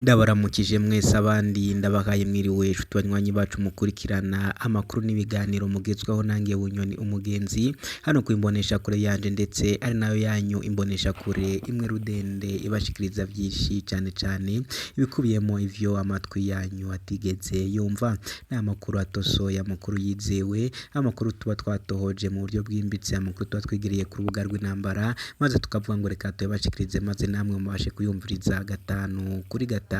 Ndabaramukije mwese abandi ndabahaye mwiriwe nshuti banywanyi bacu mukurikirana amakuru n'ibiganiro mugezwaho nange Bunyoni umugenzi hano ku imboneshakure yanje ndetse ari nayo yanyu imboneshakure imwe rudende ibashikiriza vyinshi cane cane ibikubiyemo ivyo amatwi yanyu atigeze yumva. Ni amakuru atosoye, amakuru yizewe, amakuru tuba twatohoje mu buryo bwimbitse, amakuru tuba twigiriye ku rubuga rw'intambara maze tukavuga ngo reka tuyabashikirize maze namwe mubashe kuyumviriza gatanu kuri gatanu.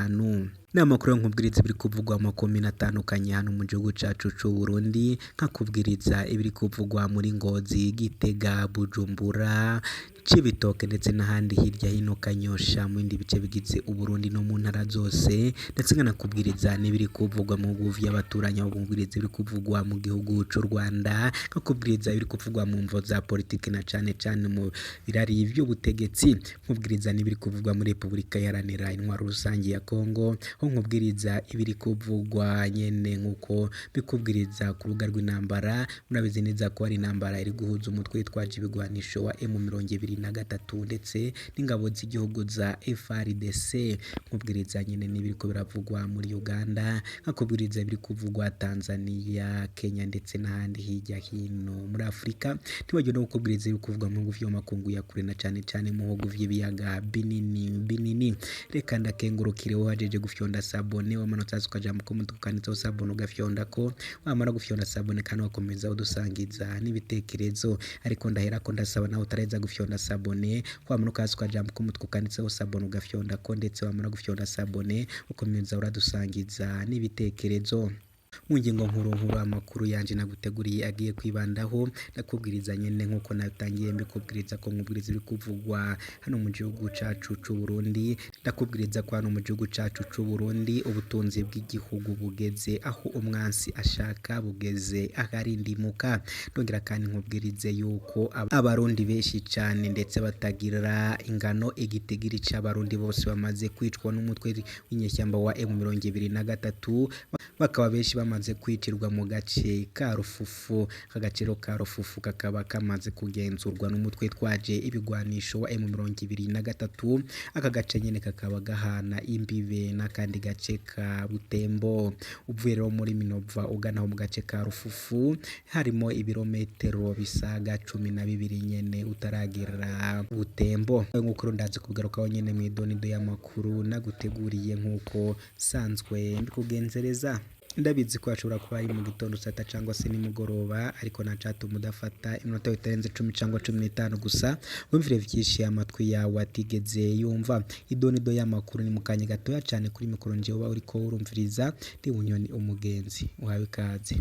Ni amakuru nkubwiriza ibiri kuvugwa mu makomine atandukanye hano mu gihugu cacu c'u Burundi, nkakubwiriza ibiri kuvugwa muri Ngozi, Gitega, Bujumbura, Cibitoke ndetse n'ahandi hirya hino Kanyosha mu bindi bice bigize Uburundi no mu ntara zose, ndetse nkanakubwiriza n'ibiri kuvugwa mu bihugu vy'abaturanyi, aho nkubwiriza ibiri kuvugwa mu gihugu c'u Rwanda, nkakubwiriza ibiri kuvugwa mu mvo za politike na cane cane mu birari vy'ubutegetsi, nkubwiriza n'ibiri kuvugwa muri Repubulika Iharanira Intwaro Rusangi ya Kongo, aho nkubwiriza ibiri kuvugwa nyene nkuko bikubwiriza ku rubuga rw'intambara. Murabizi neza ko hari intambara iri guhuza umutwe witwaje ibigwanisho wa M23 ndetse n'ingabo z'igihugu za FARDC. Nkubwiriza nyene n'ibiriko biravugwa muri Uganda, nkakubwiriza ibiri kuvugwa Tanzania, Kenya ndetse n'ahandi hirya hino muri Afrika. Ntibagiwe no kukubwiriza ibiri kuvugwa mu bihugu vy'amakungu ya kure na cane cane mu bihugu vy'ibiyaga binini binini. Reka ndakengurukire wahejeje gufyonda sabone, wamanutse hasi ukaja mu kumutuku kanditseho sabone ugafyondako, wamara gufyonda sabone kandi ugakomeza udusangiza n'ibitekerezo. Ariko ndaherako ndasaba nawe utaraheza gufyonda sabone, wamanuka hasi ukaja mu kumutuku kanditseho sabone ugafyondako, ndetse wamara gufyonda sabone ukomeza uradusangiza n'ibitekerezo. Mu ngingo nkuru nkuru amakuru yanje naguteguriye agiye kwibandaho, ndakubwiriza nyene nkuko natangiye mbikubwiriza ko nkubwiriza ibiri kuvugwa hano mu gihugu cacu c'u Burundi. Ndakubwiriza ko hano mu gihugu cacu c'u Burundi ubutunzi bw'igihugu bugeze aho umwansi ashaka, bugeze aharindimuka. Ndongera kandi nkubwirize yuko abarundi benshi cane ndetse batagira ingano, igitigiri c'abarundi bose bamaze kwicwa n'umutwe w'inyeshyamba wa M23, bakaba benshi bamaze kwicirwa mu gace ka Rufufu. Agaciro ka Rufufu kakaba kamaze kugenzurwa n'umutwe twaje ibigwanisho wa M23. Aka gace nyene kakaba gahana imbibe n'akandi gace ka Butembo. Uvuye rero muri Minova ugana mu gace ka Rufufu harimo ibirometero bisaga 12 nyene utaragera Butembo. Nkuko ndazi kugarukaho nyene mw'idonido y'amakuru naguteguriye nkuko sanzwe mbikugenzereza. Ndabizi ko hashobora kuba ari mu gitondo saa sita cangwa se nimugoroba, ariko ntacatuma udafata iminota itarenze 10 cangwa 15 gusa wumvire vyinshi amatwi yawe atigeze yumva. Idonido y'amakuru ni mu kanya gatoya cane kuri mikoro njewe uriko urumviriza ndi Bunyoni umugenzi. Uhawe ikaze.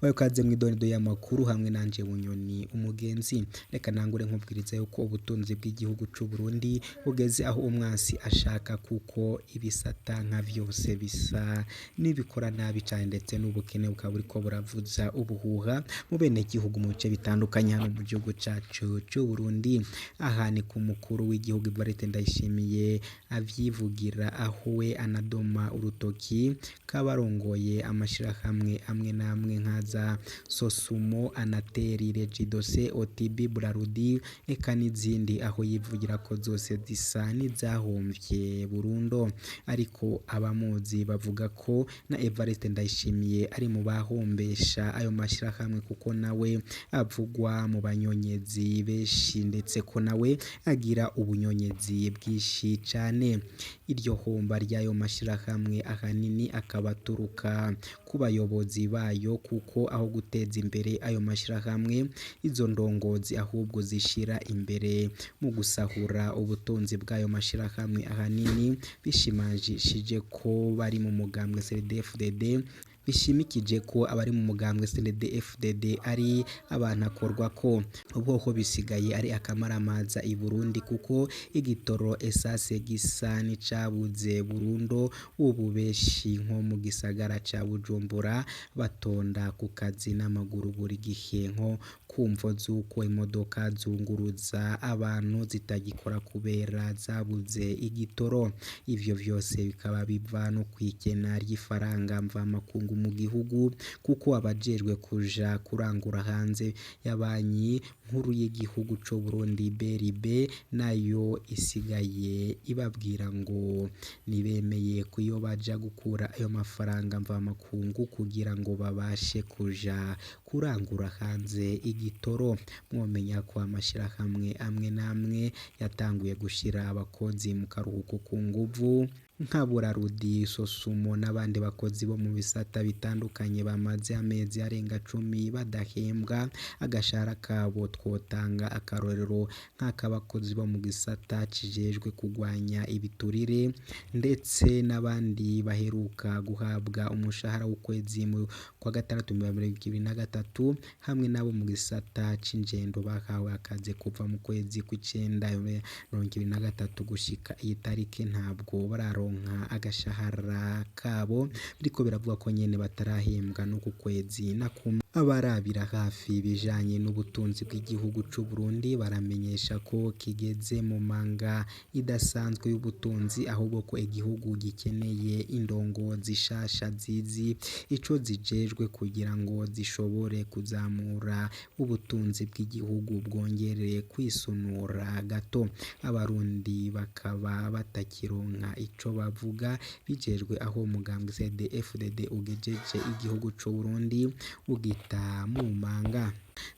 Wawe kaze mw'idonido y'amakuru hamwe nanje Bunyoni umugenzi. Reka nangure nkubwiriza yuko ubutunzi bw'igihugu c'u Burundi bugeze aho umwansi ashaka, kuko ibisata nka vyose bisa n'ibikora nabi cane, ndetse n'ubukene bukaba buriko buravuza ubuhuha mu bene gihugu mu bice bitandukanye hano mu gihugu cacu c'u Burundi. Aha ni ku mukuru w'igihugu Evariste Ndayishimiye avyivugira, aho we anadoma urutoki k'abarongoye amashirahamwe amwe n'amwe nka za Sosumo, Anateri, Regidose, OTB, Brarudi eka n'izindi, aho yivugira ko zose zisa n'izahomvye burundu. Ariko abamuzi bavuga ko na Evariste Ndayishimiye ari mu bahombesha ayo mashirahamwe, kuko nawe avugwa mu banyonyezi benshi, ndetse ko nawe agira ubunyonyezi bwinshi cane. Iryo homba ry'ayo mashirahamwe ahanini akaba aturuka ku bayobozi bayo, kuko aho guteza imbere ayo mashirahamwe izo ndongozi ahubwo zishira imbere mu gusahura ubutunzi bw'ayo mashirahamwe, ahanini bishimishije ko bari mu mugambwe CNDD-FDD, bishimikije ko abari mu mugambwe CNDD-FDD ari abantakorwa ko ubwoko bisigaye ari akamaramaza i Burundi, kuko igitoro esase gisa n'icabuze burundu. Ubu benshi nko mu gisagara ca Bujumbura batonda ku kazi n'amaguru buri gihe nko Kumvo z'uko imodoka zunguruza abantu zitagikora kubera zabuze igitoro. Ivyo vyose bikaba biva no kw'ikena ry'ifaranga mvamakungu mu gihugu, kuko abajejwe kuja kurangura hanze ya banki nkuru y'igihugu c'Uburundi BRB nayo isigaye ibabwira ngo ntibemeye kuyo baja gukura ayo mafaranga mvamakungu kugira ngo babashe kuja kurangura hanze igitoro. Mwomenya ko amashirahamwe amwe n'amwe yatanguye gushira abakozi mu karuhuko ku nguvu nka Burarudi, Sosumo n'abandi bakozi bo mu bisata bitandukanye bamaze amezi arenga 10 badahembwa agashahara kabo. Twotanga akarorero nk'akabakozi bo mu gisata kijejwe kugwanya ibiturire ndetse n'abandi baheruka guhabwa umushahara w'ukwezi mu kwa gatandatu 2023, hamwe n'abo mu gisata c'ingendo bahawe akazi kuva mu kwezi kw'icenda 2023 gushika iyi tariki ntabwo bararonka agashahara kabo. Biriko biravugwa ko nyene batarahembwa n'uku kwezi na kumwe. Abarabira hafi ibijanye n'ubutunzi bw'igihugu c'Uburundi baramenyesha ko kigeze mu manga idasanzwe y'ubutunzi, ahubwo ko igihugu gikeneye indongozi nshasha zizi ico zijejwe kugira ngo zishobore kuzamura ubutunzi bw'igihugu bwongere kwisunura gato. Abarundi bakaba batakironka ico bavuga bijejwe aho umugambwe CNDD-FDD ugejeje igihugu c'Uburundi ugita mu manga.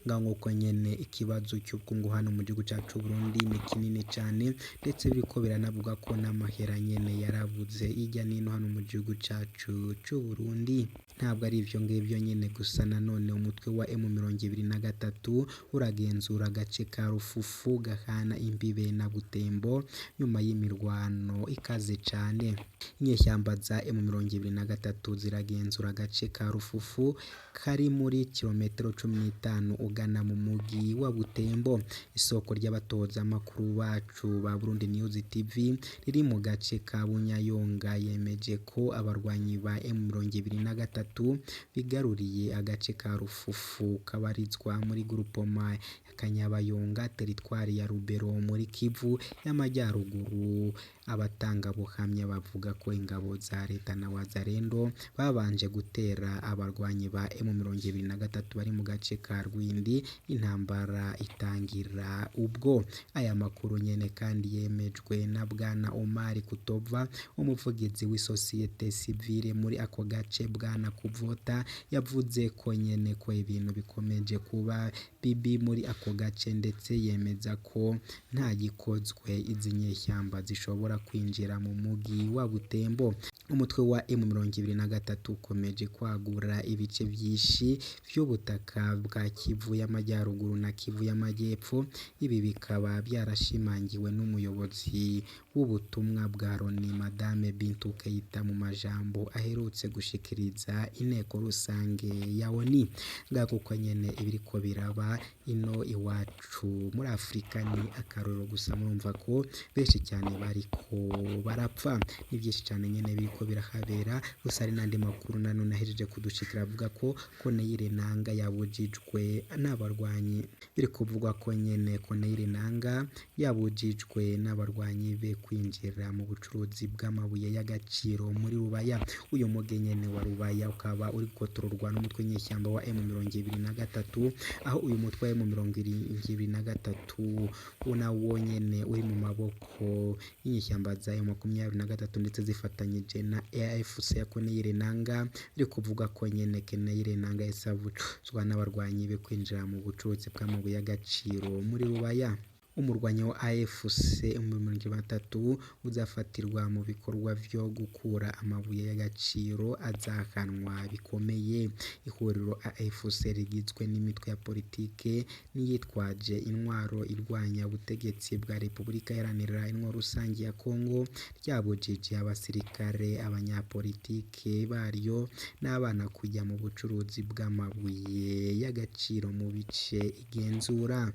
Ngaho nk'uko nyene ikibazo cy'ubukungu hano mu gihugu cacu c'Uburundi ni kinini cane, ndetse biriko biranavuga ko n'amahera nyene yarabuze hirya n'ino hano mu gihugu cacu c'Uburundi. Ntabwo ari ivyo ngivyo nyene gusa, nanone umutwe wa M23 uragenzura agace ka Rufufu gahana imbibe na Butembo nyuma y'imirwano ikaze cane. Inyeshyamba za M23 ziragenzura agace ka Rufufu kari muri kilometero 15 ugana mu mugi wa Butembo. Isoko ry'abatoza amakuru bacu ba Burundi News TV riri mu gace ka Bunyayonga yemeje ko abarwanyi ba M23 bigaruriye agace ka Rufufu kabarizwa muri groupement ya Kanyabayonga, teritwari ya Rubero muri Kivu y'Amajyaruguru. Abatangabuhamya bavuga ko ingabo za leta na Wazalendo babanje gutera abarwanyi ba M23 bari mu gace ka Rwindi, intambara itangira ubwo. Aya makuru nyene kandi yemejwe na Bwana Omar Kutova, umuvugizi w'isosiyete sivile muri ako gace. Bwana Kuvota yavuze ko nyene ko ibintu bikomeje kuba bibi muri ako gace, ndetse yemeza ko nta gikozwe izi nyeshyamba zishobora kwinjira mu mugi wa Butembo. Umutwe wa M23 ukomeje kwagura ibice vyinshi vy'ubutaka bwa Kivu y'Amajyaruguru na Kivu y'Amajyepfo. Ibi bikaba byarashimangiwe n'umuyobozi w'ubutumwa bwa Loni Madame Bintou Keita mu majambo aherutse gushikiriza inteko rusange ya ONU. Ngakuko nyene ibiriko biraba ino iwacu muri Afrika ni akarorero gusa, murumva ko benshi cyane bariko barapfa. Ni byinshi cyane nyene biriko birahabera. Gusa hari n'andi makuru nanone ahejeje kudushikira avuga ko Corneille Nangaa yabujijwe n'abarwanyi. Biri kuvugwa ko nyene Corneille Nangaa yabujijwe n'abarwanyi be kwinjira mu bucuruzi bw'amabuye y'agaciro muri Rubaya. Uyu mugi nyene wa Rubaya ukaba uri gukotororwa n'umutwe w'inyeshyamba wa M23, aho uyu mutwe wa M23 nawo nyene uri mu maboko y'inyeshyamba za M23 ndetse zifatanyije na AFC ya Corneille Nangaa. Biri kuvuga ko nyene Corneille Nangaa yasabuzwa n'abarwanyi be kwinjira mu bucuruzi bw'amabuye y'agaciro muri Rubaya. Umurwanyi wa AFC M23 uzafatirwa mu bikorwa vyo gukura amabuye y'agaciro azahanwa bikomeye. Ihuriro AFC rigizwe n'imitwe ya politike n'iyitwaje intwaro irwanya ubutegetsi bwa Repubulika Iharanira Intwaro Rusange ya Kongo, ryabujije abasirikare, abanyapolitike baryo n'abana kujya mu bucuruzi bw'amabuye y'agaciro mu bice igenzura.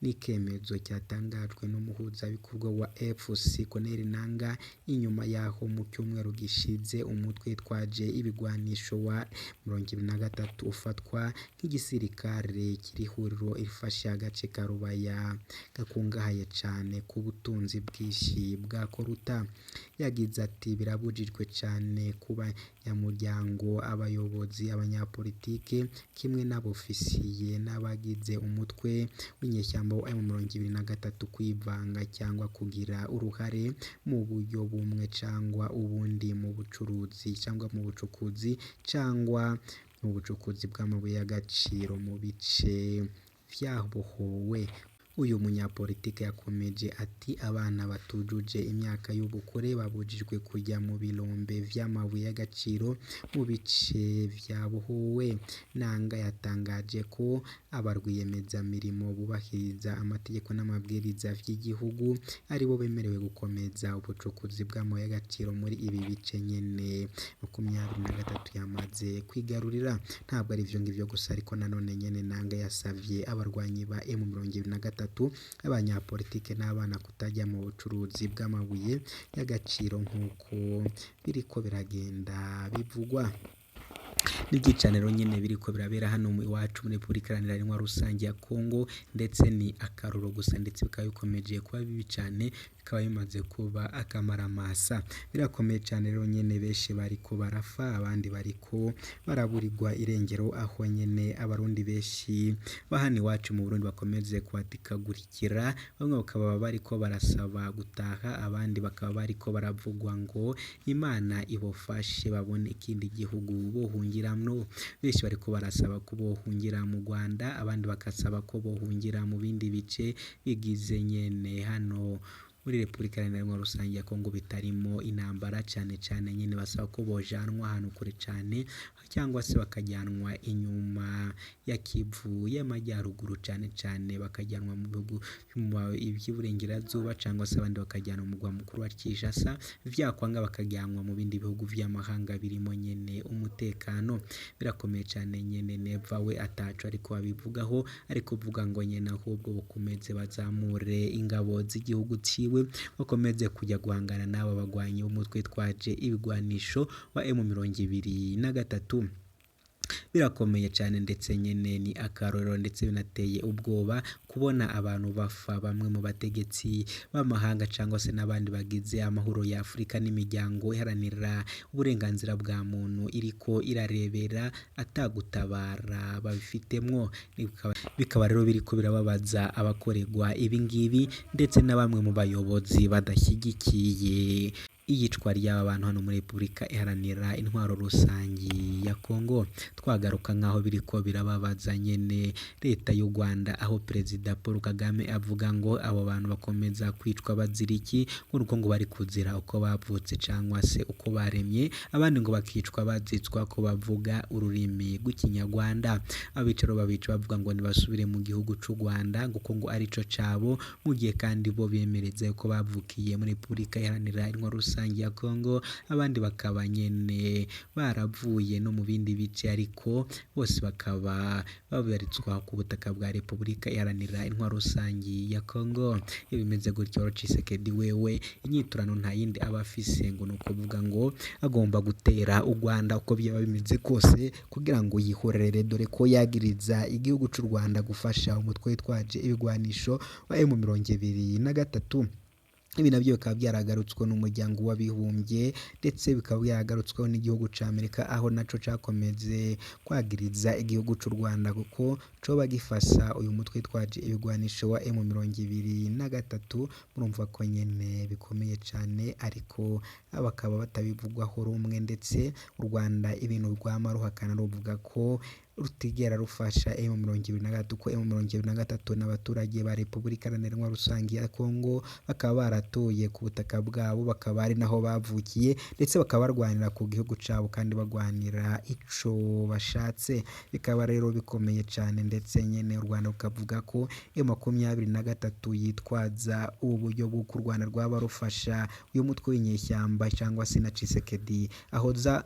N'ikemezo cyatangajwe n'umuhuzabikorwa wa FC Corneille Nangaa inyuma yaho mu cyumweru gishize umutwe witwaje ibigwanisho wa 23 ufatwa nk'igisirikare kiri huriro ifashe agace ka Rubaya gakungahaye cane ku butunzi bwinshi bwa Koruta. Yagize ati birabujijwe cane ku banyamuryango, abayobozi, abanyapolitike kimwe n'abofisiye n'abagize umutwe w'inyeshyamba wa M23 kwivanga cyangwa kugira uruhare mu buryo bumwe cyangwa ubundi mu bucuruzi cyangwa mu bucukuzi cyangwa mu bucukuzi bw'amabuye y'agaciro mu bice vyabohowe. Uyu munyapolitike yakomeje ati abana batujuje imyaka y'ubukure babujijwe kujya mu birombe vy'amabuye y'agaciro mu bice vyabohowe. Nangaa yatangaje ko abarwiyemezamirimo bubahiriza amategeko n'amabwiriza vy'igihugu aribo bemerewe gukomeza ubucukuzi bw'amabuye y'agaciro muri ibi bice nyene 23 yamaze kwigarurira. Ntabwo ari ivyo ngivyo gusa, ariko nanone nyene Nangaa yasavye abarwanyi ba M23, abanyapolitike n'abana kutajya mu bucuruzi bw'amabuye y'agaciro nk'uko biriko biragenda bivugwa. N'ibyicaniro nyene biriko birabera hano iwacu muri Repubulika Iharanira Intwaro Rusange ya Kongo, ndetse ni akaruro gusa, ndetse bikaba bikomeje kuba bibi cane, bikaba bimaze kuba akamaramasa. Birakomeye cane rero nyene, benshi bariko barafa, abandi bariko baraburirwa irengero, aho nyene abarundi benshi ba hano iwacu mu Burundi bakomeze kuhatikagurikira, bamwe bakaba bariko barasaba gutaha, abandi bakaba bariko baravugwa ngo Imana ibafashe babone ikindi gihugu bohungiramwo. Benshi bariko barasaba ko bohungira mu Rwanda, abandi bagasaba ko bohungira mu bindi bice bigize nyene hano muri Repubulika Iharanira Intwaro Rusange ya Kongo bitarimo intambara, cane cane nyene basaba ko bojanwa ahantu kure cane cyangwa se bakajyanwa inyuma ya Kivu y'Amajyaruguru, cane cane bakajyanwa mu bihugu vy'iburengerazuba cyangwa se abandi bakajyanwa mu mugwa mukuru wa Kinshasa, vyakwanga bakajyanwa mu bindi bihugu vy'amahanga birimo nyene umutekano. Birakomeye cane nyene, Neva we ataco ariko abivugaho, ariko uvuga ngo nyene ahubwo bakomeze bazamure ingabo z'igihugu ciwe, bakomeze kujya guhangana n'aba bagwanyi b'umutwe twaje ibigwanisho wa M23. Birakomeye cyane ndetse nyene ni akarorero, ndetse binateye ubwoba kubona abantu bafa, bamwe mu bategetsi b'amahanga cyangwa se n'abandi bagize amahoro ya Afurika n'imiryango iharanira uburenganzira bwa muntu iriko irarebera atagutabara babifitemwo. Bikaba rero biriko birababaza abakorerwa ibingibi ndetse na bamwe mu bayobozi badashyigikiye iyicwa ry'aba bantu hano muri Repubulika Iharanira Intwaro Rusange ya Kongo. Twagaruka nk'aho biriko birababaza nyene leta y'u Rwanda, aho Perezida Paul Kagame avuga ngo abo bantu bakomeza kwicwa bazira iki, ngo nuko ngo bari kuzira uko bavutse cyangwa se uko baremye, abandi ngo bakicwa bazitswa ko bavuga ururimi rw'Ikinyarwanda. Abicaro babica bavuga ngo nibasubire mu gihugu c'u Rwanda kuko ngo arico cabo, mu gihe kandi bo bemereza ko bavukiye muri Repubulika Iharanira Intwaro Rusange ya Kongo, abandi bakaba nyene baravuye no mu bindi bice, ariko bose bakaba babarizwa ku butaka bwa Repubulika Iharanira Intwaro Rusange ya Kongo. Iyo bimeze gutyo, Tshisekedi wewe inyiturano nta yindi aba afise, ngo ni ukuvuga ngo agomba gutera u Rwanda uko byaba bimeze kose kugira ngo yihorere, dore ko yagiriza igihugu c'u Rwanda gufasha umutwe witwaje ibigwanisho wa M23. Ibi nabyo bikaba byaragarutswe n'umuryango w'abibumbye, ndetse bikaba byaragarutsweho n'igihugu ca Amerika, aho naco cakomeze kwagiriza igihugu c'u Rwanda kuko coba gifasha uyu mutwe witwaje ibigwanisho wa M23. Murumva ko nyene bikomeye cane, ariko bakaba batabivugwaho rumwe, ndetse u Rwanda ibintu rwama ruhakana ruvuga ko rutigera rufasha M23, ko M23 n'abaturage ba Repubulika Iharanira Intwaro Rusange ya Kongo bakaba baratuye ku butaka bwabo, bakaba ari naho bavukiye, ndetse bakaba barwanira ku gihugu cabo kandi bagwanira ico bashatse. Bikaba rero bikomeye cane, ndetse nyene u Rwanda rukavuga ko M23 yitwaza ubu buryo bw'uko u Rwanda rwaba rufasha uyu mutwe w'inyeshyamba cyangwa se na Tshisekedi ahoza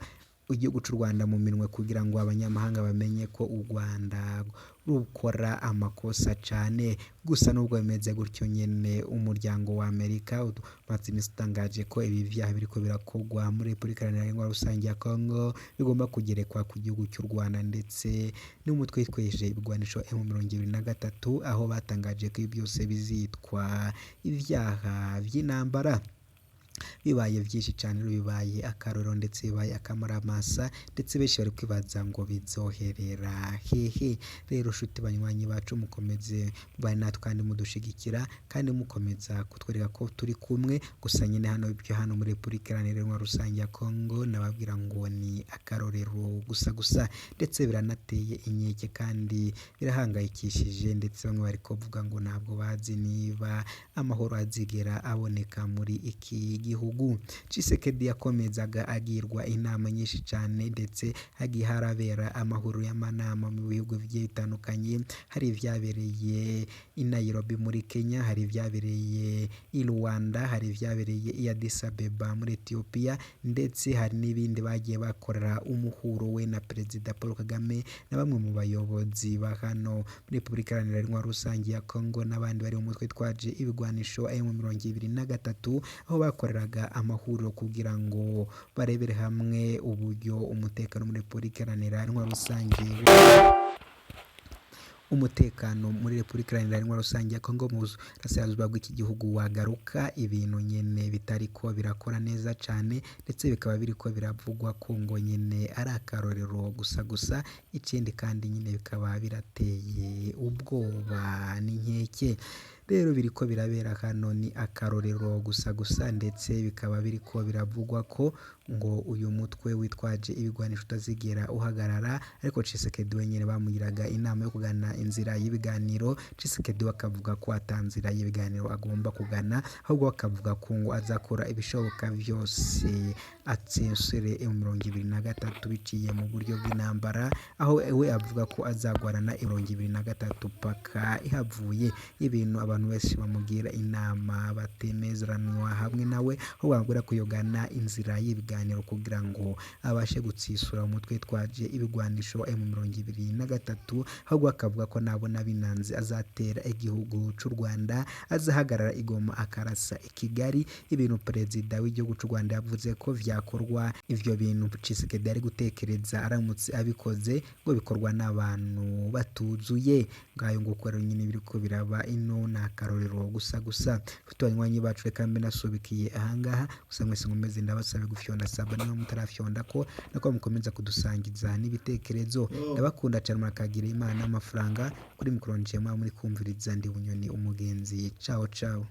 igihugu c'u Rwanda mu minwe kugira ngo abanyamahanga bamenye ko u Rwanda rukora amakosa cane. Gusa nubwo bimeze gutyo nyene, umuryango wa Amerika umaze imisi utangaje ko ibi vyaha biriko birakorwa muri Repubulika Iharanira Intwaro Rusangi ya Kongo bigomba kugerekwa ku gihugu cy'u Rwanda ndetse n'umutwe witweje ibigwanisho M23, aho batangaje ko ibi byose bizitwa ivyaha vy'intambara. Bibaye vyinshi cane, bibaye akarorero ndetse bibaye akamaramasa, ndetse benshi bari kwibaza ngo bizoherera hehe. Rero shuti banywanyi bacu, mukomeze mubane natwe kandi mudushigikira kandi mukomeza kutwereka ko turi kumwe. Gusa nyine hano ibyo hano muri Repubulika Iharanira Intwaro Rusangi ya Kongo nababwira ngo ni akarorero gusa gusa, ndetse biranateye inkeke kandi birahangayikishije, ndetse bamwe bari kuvuga ngo ntabwo bazi niba amahoro azigera aboneka muri iki gihugu. Tshisekedi yakomezaga agirwa inama nyinshi cyane, ndetse hagiye harabera amahuriro y'amanama mu bihugu bigiye bitandukanye. Hari ibyabereye i Nairobi muri Kenya, hari ibyabereye i Rwanda, hari ibyabereye i Addis Abeba muri Ethiopia, ndetse hari n'ibindi bagiye bakorera umuhuro we na Perezida Paul Kagame na bamwe mu bayobozi ba hano muri Repubulika Iharanira Intwaro Rusangi ya Kongo n'abandi bari mu mutwe twaje ibigwanisho M23, aho bakoreraga amahuriro kugira ngo barebere hamwe uburyo umutekano muri Repubulika Iharanira Intwaro Rusangi umutekano muri Repubulika Iharanira Intwaro Rusangi ya Kongo mu burasirazuba bw'iki gihugu wagaruka. Ibintu nyene bitariko birakora neza cane, ndetse bikaba biriko biravugwa ko ngo nyene ari akarorero gusa gusa. Ikindi kandi nyine bikaba birateye ubwoba n'inkeke. Rero biriko birabera hano ni akarorero gusa gusa, ndetse bikaba biriko biravugwa ko ngo uyu mutwe witwaje ibigwanisho utazigera uhagarara. Ariko Tshisekedi wenyine bamugiraga inama yo kugana inzira y'ibiganiro, Tshisekedi we akavuga ko ata nzira y'ibiganiro agomba kugana, ahubwo akavuga ko ngo azakora ibishoboka vyose atsensure M23 biciye mu buryo bw'intambara, aho we avuga ko azagwana na M23 paka ihavuye. Ibintu abantu benshi bamugira inama batemezeranwa hamwe nawe, aho bamubwira kuyogana inzira y'ibiganiro kugira ngo abashe gutsisura umutwe twaje ibigwanisho M23, ahubwo akavuga ko nabona binanze azatera igihugu c'u Rwanda, azahagarara i Goma akarasa i Kigali. Ibintu perezida w'igihugu c'u Rwanda yavuze ko vyakorwa, ivyo bintu Tshisekedi ari gutekereza aramutse abikoze ngo bikorwa n'abantu batuzuye. Ngayo nguko rero nyine biriko biraba ino ni akarorero gusa gusa. Nshuti banywanyi bacu, reka mbe nasubikiye ahangaha. Gusa mwese nkomeze ndabasabe gufyonda saba niba mutarafyonda ko nako mukomeza kudusangiza n'ibitekerezo. Ndabakunda cyane, murakagira Imana n'amafaranga. Kuri mikoro nje muri kumviriza ndi Bunyoni umugenzi. Ciao ciao.